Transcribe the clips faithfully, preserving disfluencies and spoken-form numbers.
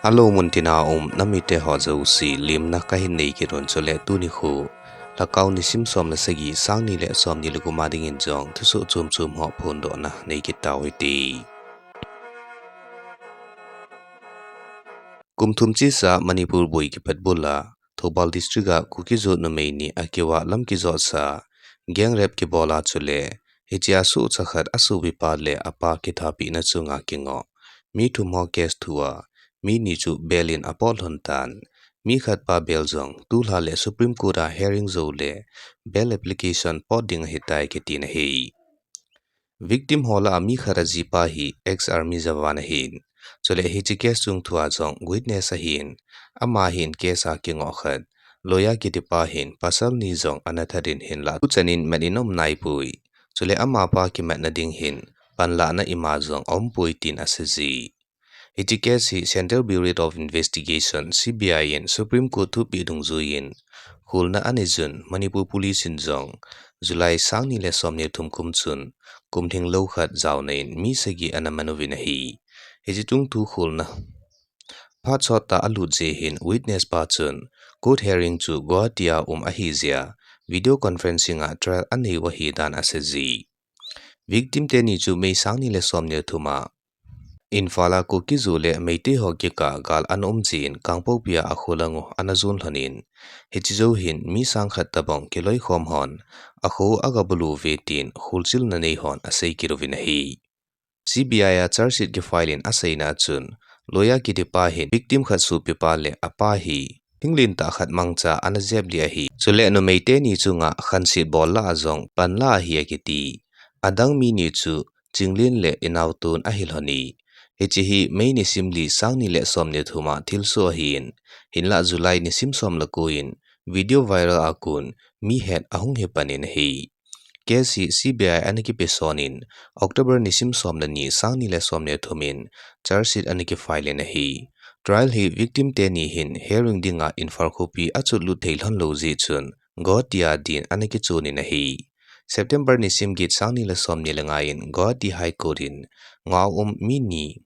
Alo mun tina um namite ho jouse limna kahin nei kit un, chule tuni khu Lhakao nisim som le sagi, sang ni le som ni le gup a dingin jong thusoh chom chom ho phondohna nei kit tau hite. Kum thum chesa Manipur boi kipat bula Thoubal District a Kuki-Zo numei ni akiuva lam kijotsa gang rape kibol a, chule hichea sohcha khat asopipa le apa kithapehna chunga kingoh mi thum ho case thua mi ni chu bail in apot lhon tan. Mi khat pa bail jong tulha le Supreme Court a hearing jou le bail application pot ding ahitai kitin ahi. Victim ho lah a mi khat a jipa hi ex-army jawan ahin. Chule hiche case chung thua jong witness ahin. Ama hin case a kingoh khat Loya kitipa hin pasal ni jong ana that in, hinlah tuchan in mat in aum naipoi. Chule amapa kimatna ding hin panlahna ima jong aumpoi tin asei ji. Hiche case hi Central Bureau of Investigation, C B I in Supreme Court thupeh dungjuiyin kholna anei jun, Manipur Police in jong July sang ni le som ni thum kum chun kum lhinglou khat jaona in mi sagi ana man uvin ahi. Hiche chungthu kholna phat sot tah a alut jeh hin witness pa chun court hearing chu Guwahati a um ahi jeh a video conferencing a trial anei u ahi dan asei ji. Victim teni chu May sang ni le som ni thum a Imphal a Kuki-Zo le Meitei ho kikah gal ana um jeh in Kangpokpi a akho lang u ana jon lhon in, hiche jou hin mi sang khat tobang kiloikhom hon akho u aga bulu uve tin kholchilna nei hon asei kit uvin ahi. C B I a charge sheet kifile in aseina chun, Loya kitipa hin victim khat sopipa le apa hi thinglen tah khat mangcha ana jep lih ahi. Chule numei teni chunga khanset bol lah a jong panla ahi akiti. Adang mi ni chu Chinglen le Inaotun ahi lhon e. Hiche hi May nisim li, sang ni le som ni thum a thilsoh ahin, hinlah July nisim som le ko in video viral a kon mi het ahung hi pan in ahi. Case hi C B I ana kipeson in, October nisim som le ni, sang ni le som ni thum in charge sheet ana kifile in ahi. Trial hi victim teni hin hearing dinga Imphal khopi achot lut thei lhon lou jeh chun Guwahati a din ana kichon in ahi. September nisim get, sang ni le som ni le nga in Guwahati High Court in ngah a um mi ni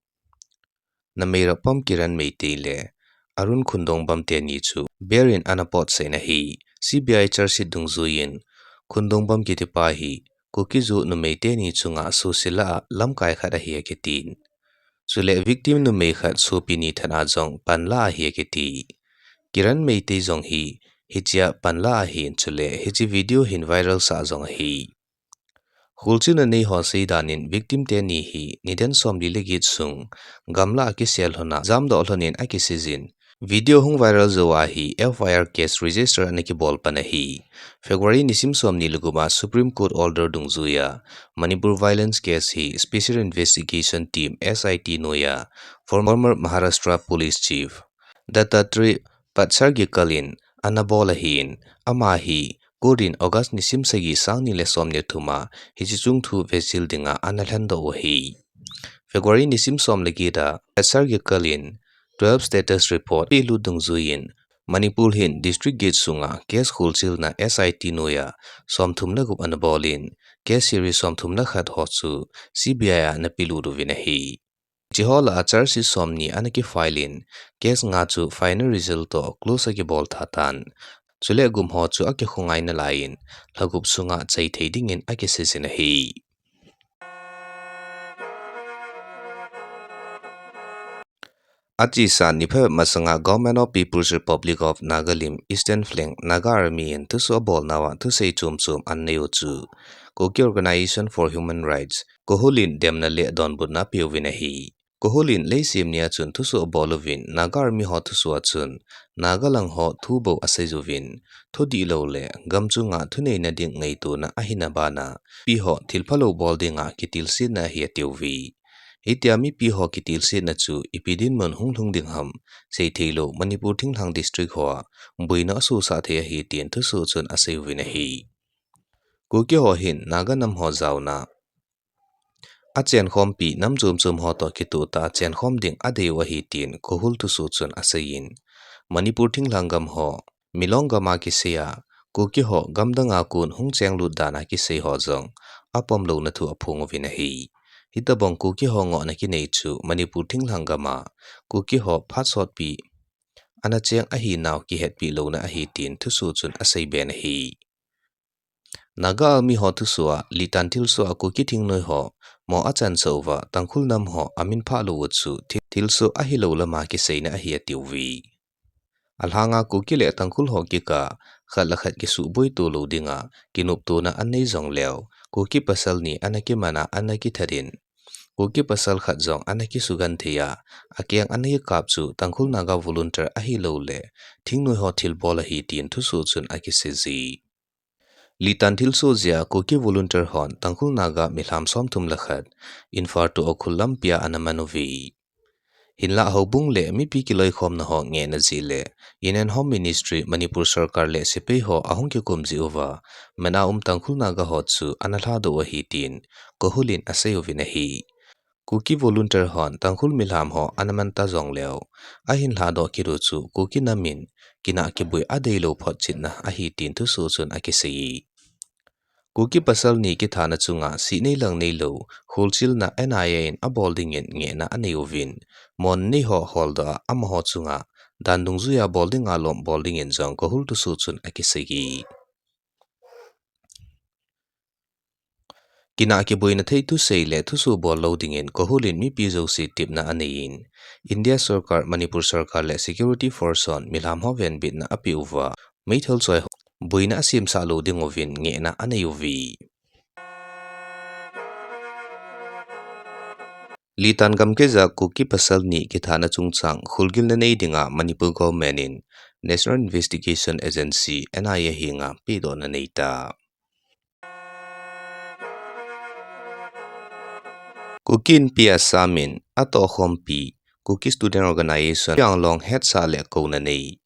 Nameiropam Kiran Meitei le Arun Khundongbam teni chu bail in ana potsah in ahi. C B I charge sheet dungjuiyin Khundongbam kitipa hi Kuki-Zo numei teni chunga sohse lah a lamkai khat ahi akitin. Chule victim numei khat sopi ni that a jong panla ahi akiti. Kiran Meitei jong hi hichea panla ahin, chule hiche video hin viral sah jong ahi. Kholchilna nei hon sei dan in victim teni hi nidan som li le get sung gamla a kisel lhon a jamdoh lhon in akisei jin. Video hung viral jou a hi F I R case register ana kibol pan ahi. February nisim som ni le gup a Supreme Court order dungjuiya Manipur violence case hi Special Investigation Team, S I T, noiya former Maharashtra Police Chief Dattatreya Patsargikal in ana bol ahin, ama hi court in August nisim sagi, sang ni le som ni thum a hiche chungthu vetsah dinga ana lhendoh u ahi. February nisim som le get a Patsargikal in twelve status report pelut dungjuiyin Manipur hin district get sunga case kholchilna S I T noiya som thum le gup ana bol in, case series som thum le khat ho chu C B I a ana pelut uvin ahi. Hiche ho lah a charge sheet som ni ana kifile in, case nga chu final result toh close akibol tha tan. Chule gup ho chu akikhongai nalai in, lha gup sunga chai thei dingin akisei jin ahi. Achesa ni phabep masanga Government of People's Republic of Nagalim Eastern Flank Naga Army in thusoh abolnauva thusei chom chom anei u chu Kuki Organization for Human Rights, KOHUR in demna le donbutna apeuvin ahi. KOHUR in leiset nia chun thusoh abol uvin, Naga Army ho thusoh a chun Naga lang ho thu bou asei uvin, thudihlou le gam chunga thuneina ding ngaitona ahina bana, mipi ho thil phalou bol dinga kitilsetna ahi atiuve. Hitia mipi ho kitilsetna chu ipi dinmun hung lhung ding ham seithei lou, Manipur thinglhang district hoa boina asosah thei ahi tin thusoh chun asei uvin ahi. Kuki ho hin Naga nam ho jaona achenkhompi nam chom chom ho toh kitoh tah a chenkhom ding adei u ahi tin KOHUR thusoh chun aseiyin, Manipur thinglhang gam ho Milong gam a kisei a Kuki ho gamdang a kon hung chenglut dan a kisei ho jong apom louna thu aphong uvin ahi. Hitobang Kuki ho ngohna kinei chu Manipur thinglhang gam a Kuki ho phat sotpi ana cheng ahinau kihetpi louna ahi tin thusoh chun asei ben ahi. Naga Army ho thusoh a, Litan thilsoh a Kuki thingnoi ho mo achansah uva, Tangkhul nam ho amin phah lou u chu thi-, thilsoh ahilou lama kiseina ahi atiuve. Alhanga Kuki le Tangkhul ho kikah a khat le khat kisuhboi to lou dinga kinoptona anei jongleu, Kuki pasal ni ana kiman a ana kithat in, Kuki pasal khat jong ana kisugenthei a, akeng ana kikap chu Tangkhul Naga volunteer ahilouleh thingnoi ho thilbol ahi tin thusoh chun akisei ji. Litan thilsoh jeh a Kuki volunteer hon Tangkhul Naga milham somthum le khat Imphal to Ukhrul lampi a ana man uve. Hinlah houbung le mipi kiloikhomna ho ngehna jeh le Union Home Ministry, Manipur sorkar le sepai ho ahung kikum jeh uva, man a um Tangkhul Naga ho chu ana lhadoh u ahi tin KOHUR in asei uvin ahi. Kuki volunteer hon Tangkhul milham ho ana man ta jongleu, ahin lhadoh kit u chu Kuki nam in kinah kiboi adeilou photchetna ahi tin thusoh chun akisei. Kuki pasal ni kithana chunga sihnei langneilou kholchilna N I A in abol dingin ngehna anei uvin, mo nei ho holdoh a amaho chunga dan dungjuia bol dinga lom bol dingin jong KOHUR thusoh chun akisei. Kinah kiboina thei thusei le thusoh bol lou dingin KOHUR in mipi jouse tepna anei in, India sorkar, Manipur sorkar le security force hon milham ho venbitna apeh uva, meithal choi ho boina asemsah lou ding uvin ngehna anei uve. Litan gamkaija Kuki pasal ni kithana chungchang kholgilna nei dinga Manipur government in National Investigation Agency, N I A henga pedohna nei tai. Kuki Inpi Assam in atohkhompi Kuki Student Organisation Anglong hetsah le kouna nei.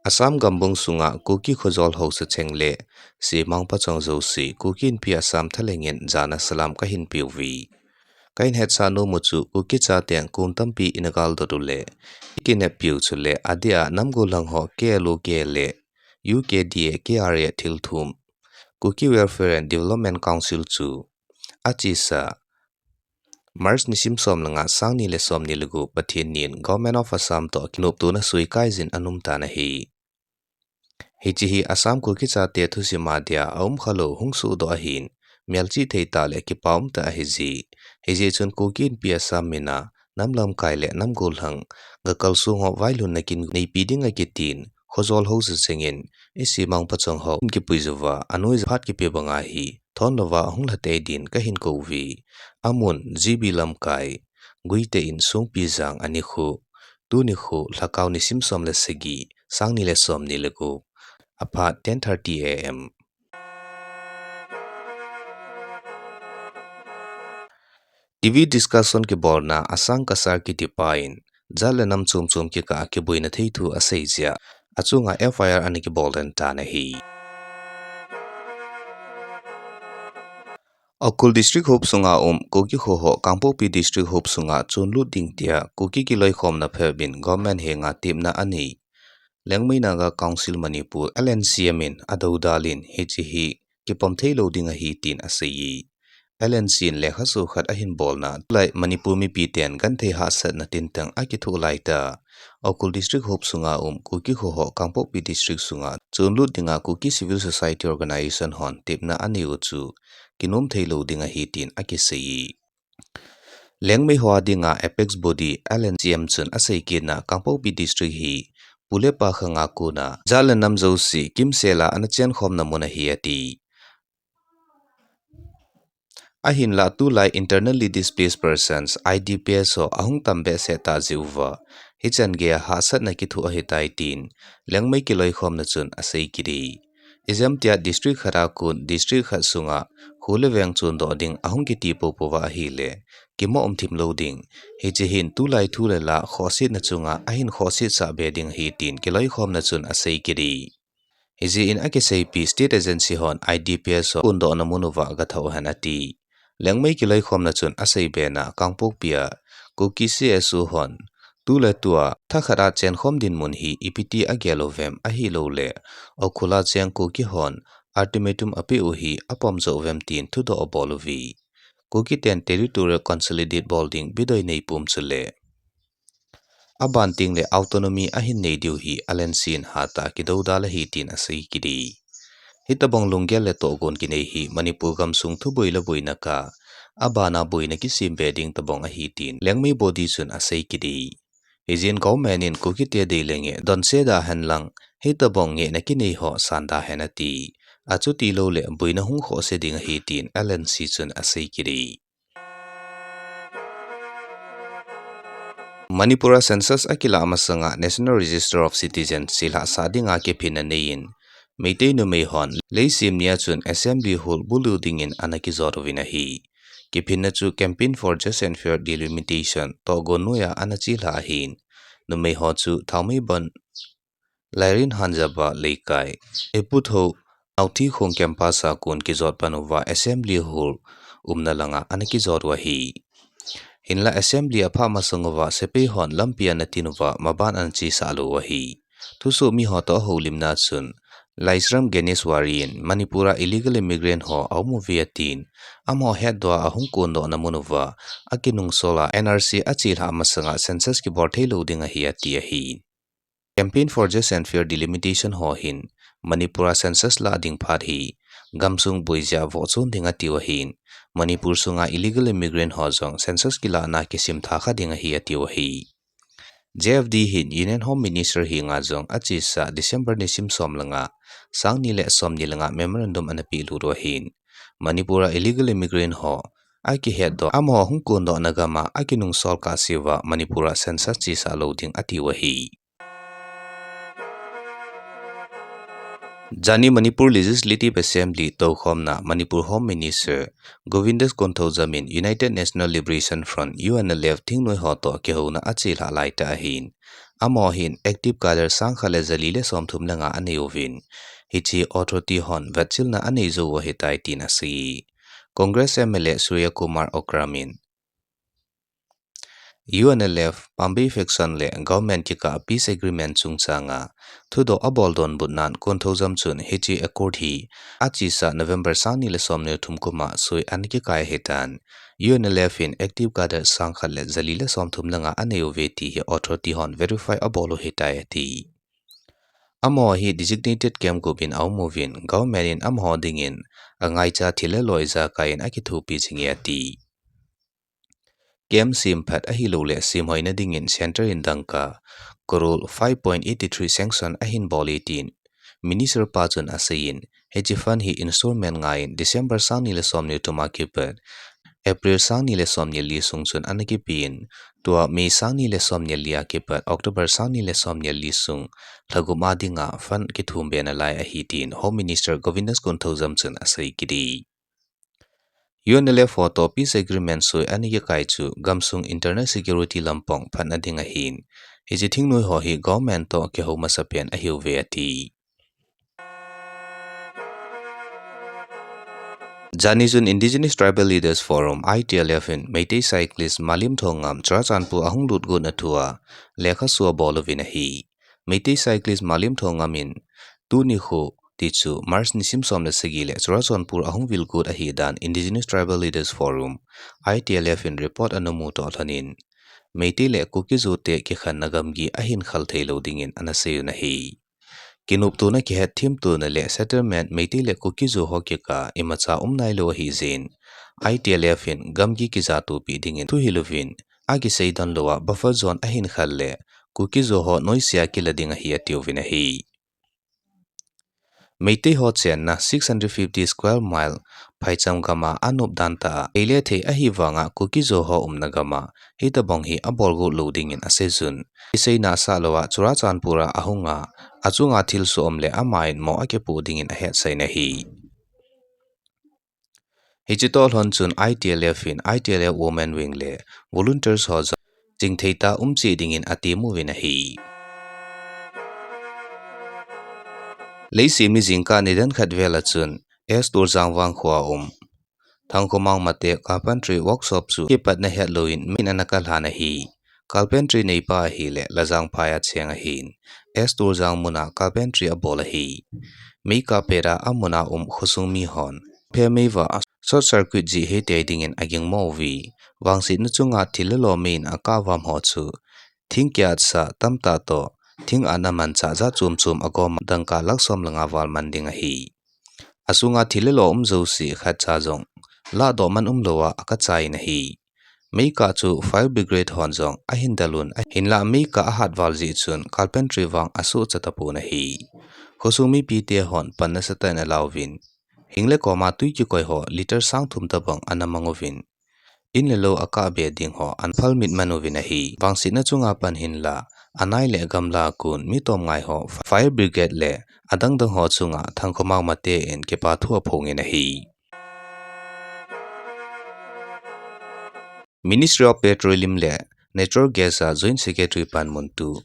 Assam gambung sunga Kuki khojol haosa cheng le semang pachong jouse Kuki Inpi Assam thalheng in jana salam kahin peuve. Kahin hetsah nom u chu Kuki chaten kum tampi ina galdot u le ikineppi u chule adeh a nam gollhang ho K L O K le U K D A K R A thilthum Kuki Welfare and Development Council chu achesa March nisim som le nga, sangni le somni le gup Pathen nin Government of Assam toh kinoptona soikai jin ana um tan ahi. Hiche hi Assam Kuki chate thusim a dia aum khalou hung sohdoh ahin, melchih thei tah le kipa umtah ahije. Hijeh chun Kuki Inpi Assam min a nam lamkai le nam gollhang, gakalsong ho vailhunna kin neipi ding akitin, khojol haosa cheng in isemang pachong ho kipuiju va, anoija phat kipe banga hi thon louva hung lha tei din kahin kou uve. Amun G B lamkai, Guite in Songpijang anikho, tuni kho Lhakao nisim som le sagi, sangni le somni le gup, aphat ten thirty A M. T V discussion kibolna Asang Kasar kitipa in jat le nam chom chom kikah a kiboina thei thu asei jeh a achunga F I R ana kibol den tan ahi. Ukhrul District hop sunga um Kuki kho ho Kangpokpi District hop sunga chonlut ding tia Kuki kiloikhomna phabep in government henga tepna anei. Liangmai Naga Council Manipur, L N C M in adoudal in hiche hi kipom thei lou ding ahi tin asei e. L N C in lekhaso khat ahin bolna, tulai Manipur mipi ten genthei hahsatna tintang akithoh laitah a, Ukhrul District hop sunga um Kuki kho ho Kangpokpi District sunga chonlut dinga Kuki Civil Society Organization hon tepna anei u chu kinom thei lou ding ahi tin akisei e. Liangmai ho a dinga Apex Body, L N C M chun asei kitna Kangpokpi District hi pu le pa khanga kona jat le nam jouse kimsel a ana chenkhomna mun ahi ati. Ahinlah tulai Internally Displaced Persons, I D P S ho ahung tam behseh tah jeh uva, hichan geiya hahsatna kithoh ahitai tin, Liangmai kiloikhomna chun asei kit e. Ijemtia district khat a kon district khat sunga kho le veng chondoh ding ahung kiti poupou va ahile, kimo um thim lou ding. Hiche hin tulai thu le la khohsetna chunga ahin khohsetsah be ding ahi tin kiloikhomna chun asei kit e. Hijeh in akiseipi state agency hon I D P S ho kondohna mun uva gathah u hen ati. Liangmai kiloikhomna chun asei bena Kangpokpi a Kuki C S O hon tu le tua thakhat a chenkhom dinmun hi ipiti agel uvem ahilouleh Ukhrul a cheng Kuki hon ultimatum apeh u hi apom jou uvem tin thudoh abol uve. Kuki ten territorial consolidate bol ding bidoi nei pum chule aban ting le autonomy ahin nei diu hi alangsin hatah a kidoudal ahi tin asei kit e. Hitabang lunggel le tohgon kinei hi Manipur gamsung thuboi le boina kah a, abana boina kisem be ding tabang ahi tin Liangmai body chun asei kit e. Hijeh in government in Kukite dei le ngeh donse da hen lang, hitabang ngehna kinei ho san da hen ati. Achuti lou le boina hung khoh se ding ahi tin alangsi chun asei kit e. Manipur a census akilah masanga National Register of Citizens chelhah sah dinga kiphinna nei in, Meitei numei hon leisem nia chun Assembly Hall bulu dingin ana kijot uvin ahi. Kiphinna chu Campaign for Just and Fair Delimitation tohgon noiya ana chelhah ahin, numei ho chu Thaumei Ban Lairin Hanjaba Leikai, Eputho Naothi Khong campus a kon kijot pan uva Assembly Hall umna langa ana kijot u ahi. Hinla Assembly aphah masang uva sepai hon lampi ana tin uva maban ana chesah lou u ahi. Thusoh mi ho toh ahoulimna chun, Laishram Ganesh Wari in Manipur a illegal immigrant ho aum uve atin, amaho hetdoh a ahung kondohna mun uva akinungsol a N R C achelhah masanga census kibol thei lou ding ahi ati ahi. Campaign for Just and Fair Delimitation ho hin Manipur a census lah ding phat hi gamsung boi jeh a vohchon ding atiu ahin, Manipur sunga illegal immigrant ho jong census kilahna kisim tha kha ding ahi atiu ahi. J F D hin Union Home Minister henga jong achesa December nisim som le nga, sang ni le som ni le nga memorandum ana peh lut u ahin, Manipur a illegal immigrant ho akihetdoh, amaho hung kondohna gam a akinungsol kahseuva Manipur a census chesah lou ding atiu ahi. Jani Manipur Legislative Assembly toukhomna Manipur Home Minister Govindas Konthoujam in United National Liberation Front, U N L F, thingnoi ho toh kihouna achelhah laitah ahin, amaho hin active cadre sang khat le jali le somthum le nga anei uvin, hiche authority hon vetchilna anei jou u ahitai tin asei. Congress M L A Surya Kumar Okram in U N L F, Pambei faction le government kikah a peace agreement chungchang a thudoh abol donbutnan Konthoujam chun hiche accord hi achesa November sang ni le som ni le thum kum a soi ana kikai ahitan, U N L F in active cadre sang khat le jali le somthum le nga anei uve ti hi authority hon verify abol u ahitai ati. Amaho hi designated camp gup in aum uvin, government in amaho dingin angaicha thil le loi ijakai in akithopi jing e ati. Camp sem phat ahilou le sem hoina dingin Centre in dangka crore five point eighty three sanction ahin bol e tin Minister pa chun aseiyin, hiche fund hi installment nga in December sang ni le som ni le thum a kipat April sang ni le som ni le li sung chun ana kipe in, tua May sang ni le som ni le li a kipat October sang ni le som ni le li sung lha gup a dinga fund kithum be nalai ahi tin Home Minister Govindas Konthoujam chun asei kit e. U N L F ho toh peace agreement soi ana kikai chu gamsung internal security lampang phatna ding ahin, hiche thingnoi ho hi government toh kihou masapen ahiuve ati. Jani chun Indigenous Tribal Leaders Forum, I T L F, in Meitei cyclist Malimtho Ngam Churachandpur ahung lut gotna thua lekhasu abol uvin ahi. Meitei cyclist Malimtho Ngam in tuni kho tichu March nisim som le sagi le Churachandpur ahung vil got ahi dan Indigenous Tribal Leaders Forum, I T L F, in report anamu toh lhonin, Meitei le Kuki-Zo te kikhenna gamgi ahin khel thei lou dingin ana seiyun ahi. Kinoptona, kihetthem tona le settlement Meitei le Kuki-Zo ho kikah a imacha um nailou ahijeh in, I T L F in gamgi kijatopi dingin thuhil uvin, akisei don lou a buffer zone ahin khel le Kuki-Zo ho noise a kila ding ahi atiuvin ahi. Meitei ho chenna six hundred fifty square mile phaicham gam a anop dan tah a, thei le thei ahivanga Kuki-Zo ho umna gam a hitobang hi abol got lou dingin aseiyun. Kiseina asah lou a Churachandpur a ahung a, achunga thilsoh um le ama in mo akipoh dingin ahetsah in ahi. Hiche toh lhon chun I T L F in I T L F Women Wing le volunteers ho jong chingthei tah a um cheh dingin atemuvin ahi. Leiset mi jingkah nidan khat vel a chun S Tuljang Vangkho a um Thangkhomang Mate Carpentry Workshop chu kipatna hetlouvin mei in ana kah lhan ahi. Carpentry neipa ahile Lajangphai a cheng ahin, S Tuljang mun a carpentry abol ahi. Mei kah pet a amun a um khosung mi hon phe mei vah a short circuit jeh hitei dingin agingmo uve. Vangsetna chunga thil le lo meiyin akah vam ho chu thing kiatsa tamtah toh thing ana manchah jat chom chom agoma dangka lakh som le nga val man ding ahi. Asunga thil le lo um jouse khatcha jong lahdoh man umlouva akah chai in ahi. Meikah chu fire brigade hon jong ahin del un, ahinlah meikah ahat val jeh chun carpentry vang asuhcha tapon ahi. Khosung mipite hon pan nasatah in alauvin, hing le koma twi kikoi ho litre sang thum tobang ana mang uvin, in le lo akah be ding ho ana phal mit man uvin ahi. Vangsetna chunga pan hinla, anai le gamla a kon mi tom ngai ho fire brigade le adang dang ho chunga Thangkhomang Mate in kipa thu aphongin ahi. Ministry of Petroleum le Natural Gas a Joint Secretary panmun tu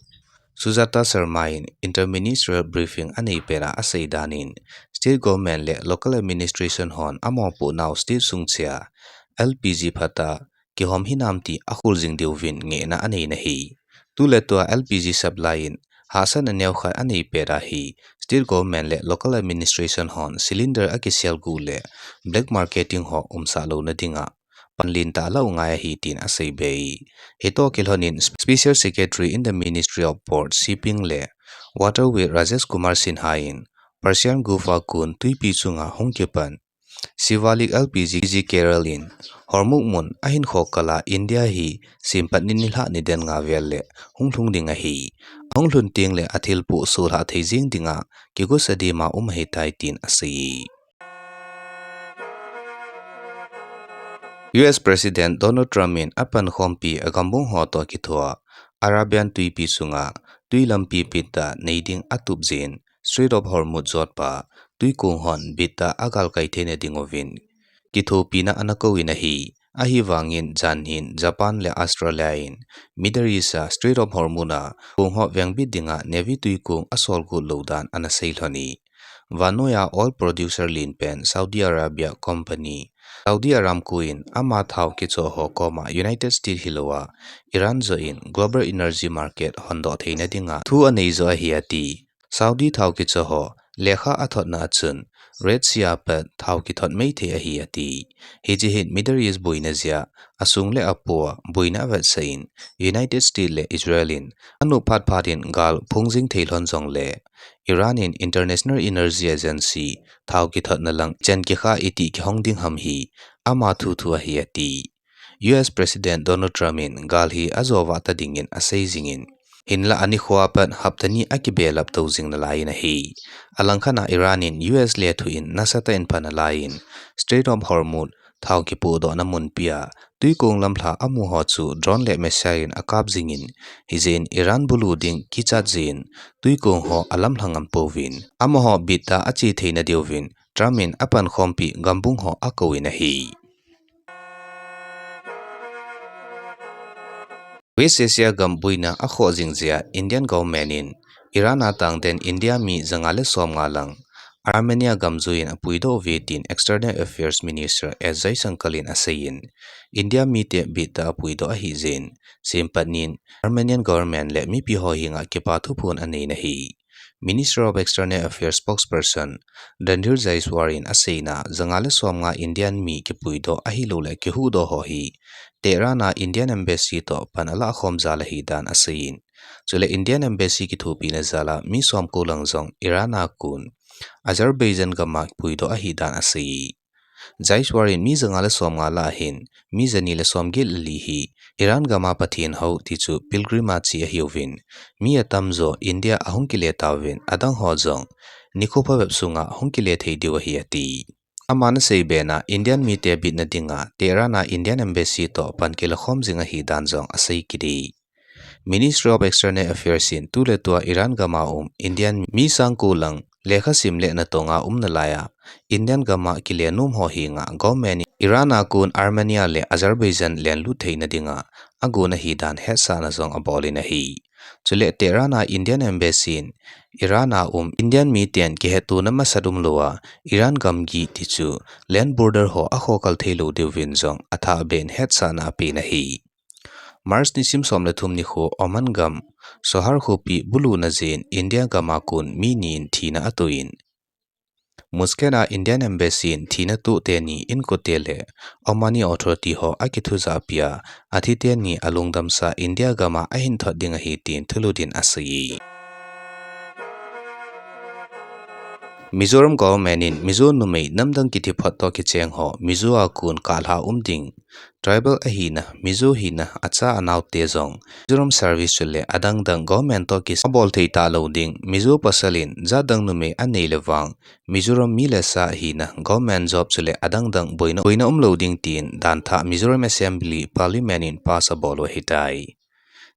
Sujata Sharma in inter-ministerial briefing anei pet a asei dan in, state government le local administration hon amopohnau state sung chea L P G phatah a kihom hinam ti akhol jing diuvin ngehna anei in ahi. Tuletua L P G supply in hahsatna neokhat anei pet a hi, state government le local administration hon cylinder akisel gu le black marketing ho umsah louna dinga pan lentah alah u ngai ahi tin asei be e. Hitoh kilhonin Special Secretary in the Ministry of Port, Shipping le Waterway Rajesh Kumar Sinha in Persian Gulf a kon twipi chunga hung kipan Shivalik L P G carrier in Hormuz mun ahin khok kal a India hi simpatni nilhah niden nga vel le hung lhung ding ahi. Ahung lhun teng le athilpoh sohlhah thei jeng dinga kigotsa dema um ahitai tin asei e. U S President Donald Trump in apankhompi agambung ho toh kithoa Arabian twipi chunga twi lampi bittah nei ding atup jeh in Strait of Hormuz jotpa twikong hon bittah agalkai theina ding uvin kithopina ana kouvin ahi. Ahivangin janhin Japan le Australia in Middle East a Strait of Hormuz a kong ho vengbit dinga Navy twikong asolgot lou dan ana sei lhon e. Vannoiya oil producer lenpen Saudi Arabia company Saudi Aramco in ama thao kichoh ho koma United States hilouva Iran joh in global energy market hondoh theina dinga thu anei joh ahi ati. Saudi thao kichoh ho lekha athotna a chun Red Sea a pat thao kithot mei thei ahi ati. Hiche hin Middle East boina jeh a asung le apoh a boina avetsah in United States le Israel in anop phat phat in gal phung jing thei lhon jongle Iran in International Energy Agency thao kithotna lang chen kikha itih kihong ding ham hi ama thuthu ahi ati. U S President Donald Trump in gal hi ajovah ta dingin asei jingin, hinlah anikhoa pat hapta ni akibelap tou jing nalai in ahi. Alangkhat a Iran in U S lethuh in nasatah in pan alai in Strait of Hormuz thao kipohdohna munpi a twikong lamlha amu ho chu drone le missile in akap jingin, hijeh in Iran bulu ding kichat jeh in twikong ho alamlha ngam pouvin, amaho bittah ache theina diuvin Trump in apankhompi gambung ho akouvin ahi. West Asia gam boina akhoh jing jeh a Indian government in Iran a tangden India mi janga le somnga lang Armenia gam jui in apuidoh uve tin External Affairs Minister S Jaishankar in asei in, India mite bittah apuidoh ahi jeh in, simpatnin Armenian government le mipi ho henga kipa thuphon anei in ahi. Ministry of External Affairs spokesperson Randhir Jaiswal in aseina, janga le somnga Indian mi kipuidoh ahilouleh kihuhdoh ho hi Tehran a Indian Embassy toh pan alahkhom jal ahidan aseiyin. Chule Indian Embassy kithopina jal a mi somko lang jong Iran a kon Azerbaijan gam a kipuidoh ahidan asei. Jaiswal in mi janga le somnga lah a hin, mi jani le somget le li hi Iran gam a Pathen hou tichu pilgrim a che ahiuvin, mi atamjo India ahung kile tauvin, adang ho jong nikho phabep sunga hung kile thei diu ahi ati. Aman asei bena Indian mite bitna dinga Tehran a Indian Embassy toh pan kilakhom jing ahidan jong asei kit e. Ministry of External Affairs in tuletua Iran gam a um Indian mi sangko lang lekhasim le natong a um nalai a, Indian gam a kile nom ho henga government in Iran a kon Armenia le Azerbaijan lenlut theina dinga agon ahidan hetsahna jong abol in ahi. Chule Tehran a Indian Embassy in Iran a um Indian miten kihetona masat umlou a, Iran gamgi tichu land border ho akhokal theilou diuvin jong athahbeh in hetsahna apen ahi. March nisim som le thum nikho Oman gam Sohar khopi buluna jeh in India gam a kon mi ni in thina atoh in, Muscat a Indian Embassy in thina toh teni inkote le Omani Authority ho akithujahpia, athi teni alungdamsa India gam a ahin thot ding ahi tin thulhut in asei. Mizoram government in Mizo numei namdang kithi phot toh kicheng ho Mizo a kon kalha um ding, tribal ahina, Mizo hina, acha anaote jong Mizoram service chule adangdang government toh kisai abol thei talou ding, Mizo pasal in jatdang numei anei le vang Mizoram mi le sa hina, government job chule adangdang boina, boina umlou ding tin dantha Mizoram Assembly, Parliament in pass abol u ahitai.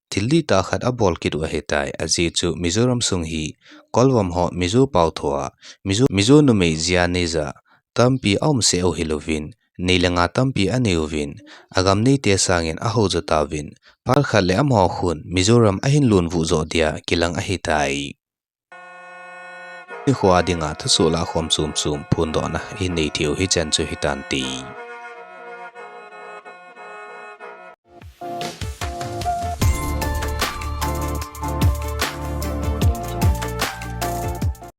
Thil dihtah khat abol kit u ahitai, ajeh chu Mizoram sung hi Kolvom ho Mizo pao thoa, Mizo, Mizo numei jia neija tampi aumseh u hilouvin, nei le nga tampi anei uvin, agam neite sangin ahoujo tauvin, phat khat le amaho khun Mizoram ahin lonvuh joh dia kilang ahitai. Nikho a dinga thusoh lahkhom chomchom phondohna ihin nei thei u hichan chu hitante.